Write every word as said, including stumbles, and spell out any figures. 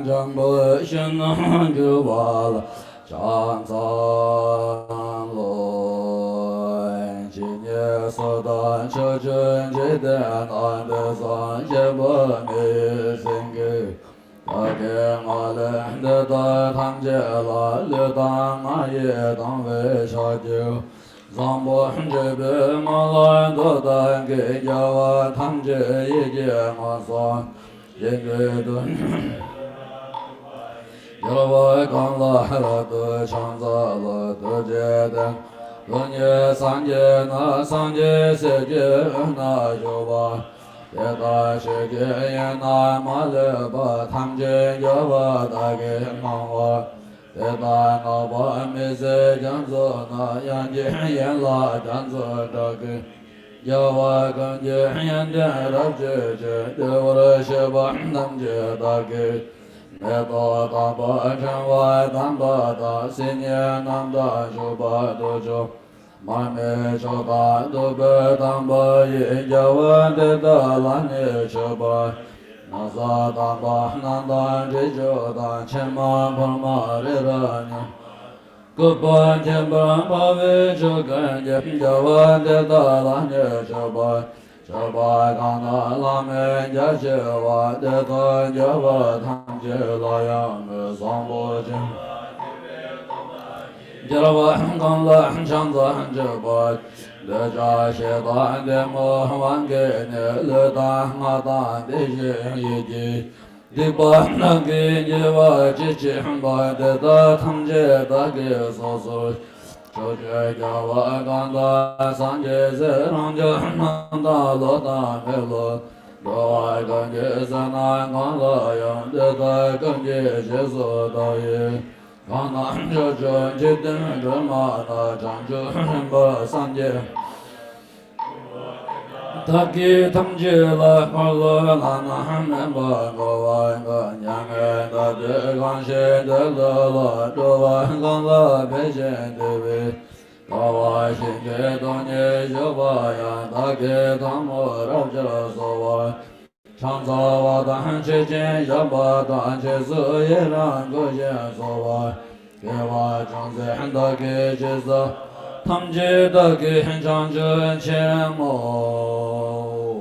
འཇམ་པོ་ཞིང་རྣམས་གྱུར་པ་ལ་ཕྱག་འཚལ་ལོ། ཇི་སྙེད་སུ་དག་ཕྱོགས་བཅུའི་འཇིག་རྟེན་ན། དུས་གསུམ་གཤེགས་པ་མི་ཡི་སེང་གེ། བདག་གིས་མ་ལུས་འདི་དག་ཐམས་ཅད་ལ། ལུས་དང་ངག་ཡིད་དང་བས་ཕྱག་བགྱིའོ། བཟང་པོ་སྤྱོད་པའི་དངོས་ལ་བདག་བདག་གིས། རྒྱལ་བ་ཐམས་ཅད་ཡིད་ཀྱིས་མངོན་སུམ་བསྟན། ཞིང་གི་དོན་རྒྱལ་བ་གང་ལ་རབ་ཏུ་ཕྱག་འཚལ་ལོ། ཐུགས་རྗེ་ལྡན་དོན་གཉེར་སངས་རྒྱས་ནི། སངས་རྒྱས་སྲས་ཀྱི་དབུས་ན་བཞུགས་པ། དེ་ལྟར་ཆོས་ཀྱི་དབྱིངས་རྣམས་མ་ལུས་པ། ཐམས་ཅད་རྒྱལ་བ་དག་གིས་གནང་བ། དེ་ལྟར་གནང་བ་མི་ཟད་རྒྱ་མཚོ་རྣམས། དབྱངས་ཀྱི་ཡན་ལག་རྒྱ་མཚོའི་སྒྲ་སྐད། རྒྱལ་བ་ཀུན་གྱི་ཡོན་ཏན་རབ་བརྗོད་ཅིང་། བདེ་བར་གཤེགས་པ་ཐམས་ཅད་བདག་གིས། མེ་ཏོག་དམ་པ་ཕྲེང་བ་དམ་པ་དང་། སིལ་སྙན་རྣམས་དང་བྱུག་པ་དུག་མཆོག། མར་མེ་མཆོག་དང་བདུག་སྤོས་དམ་པ་ཡིས། རྒྱལ་བ་དེ་དག་ལ་ནི་མཆོད་པ། ན་བཟའ་དམ་པ་སྣ་དང་དྲི་མཆོག་དང་། ཕྱེ་མ་ཕུར་མ་རི་རབ་མཉམ། སྐུད་པ་མཁྱེན་པར་འཕགས་པའི་མཆོག་ཀུན་གྱིས། རྒྱལ་བ་དེ་དག་ལ་ནི་མཆོད་པ། མཆོད་པ་གང་དག་བླ་མེད་རྒྱ་ཆེ་བ། དེ་དག་རྒྱལ་བ་ཐམས་ཅད་ལ་ཡང་མོས། བཟང་པོ་ཅན། རྒྱལ་བ་གང་ལ་ཕྱག་འཚལ་མཆོད་པ། འདོད་ཆགས་ཞེ་སྡང་གཏི་མུག་དབང་གིས་ནི། ལུས་དང་ངག་དང་དེ་བཞིན་ཡིད་ཀྱིས། སྡིག་པ་དག་གིས་བགྱིས་པ་ཅི་མཆིས་པ། དེ་དག་ཐམས་ཅད་བདག་གིས་སོ་སོར། ཕྱོགས་བཅུའི་རྒྱལ་བ་གང་དག་སངས་རྒྱས་སྲས། རང་རྒྱལ་རྣམས་དང་ལོ་དང་མི་ལོ། འགྲོ་བ་ཀུན་གྱི་བསོད་ནམས་གང་ལ་ཡང་། དེ་དག་ཀུན་གྱི་རྗེས་སུ་བདག་ཡི། གང་རྣམས་ཕྱོགས་བཅུའི་འཇིག་རྟེན་སྒྲོན་མ་ན། བྱང་ཆུབ་སེམས་དཔའ་སངས་རྒྱས་བདག་གིས་ཐམས་ཅད་ལ་འཁོར་ལོ་བླ་ན་མེད་པ་བསྐོར་བར་བསྐུལ། མྱ་ངན་འདའ་སྟོན་གང་བཞེད་དེ་ལ་སློབ། འགྲོ་བ་གང་ལ་ཕན་ཞིང་བདེ་བའི། དགའ་བ་བཞིན་གྱི་སྟོང་ཉིད་བཞུགས་པ་ཡང་། བདག་གིས་ཐལ་མོ་རབ་སྦྱར་གསོལ་བ། ཕྱག་འཚལ་བ་དང་མཆོད་ཅིང་བཤགས་པ་དང་། རྗེས་སུ་ཡི་རང་བསྐུལ་ཞིང་གསོལ་བ། དགེ་བ་ཅུང་ཟད་བདག་གིས་ཅི་བསགས། ཐམས་ཅད་བདག་གིས་བྱང་ཆུབ་ཕྱིར་སྨོན།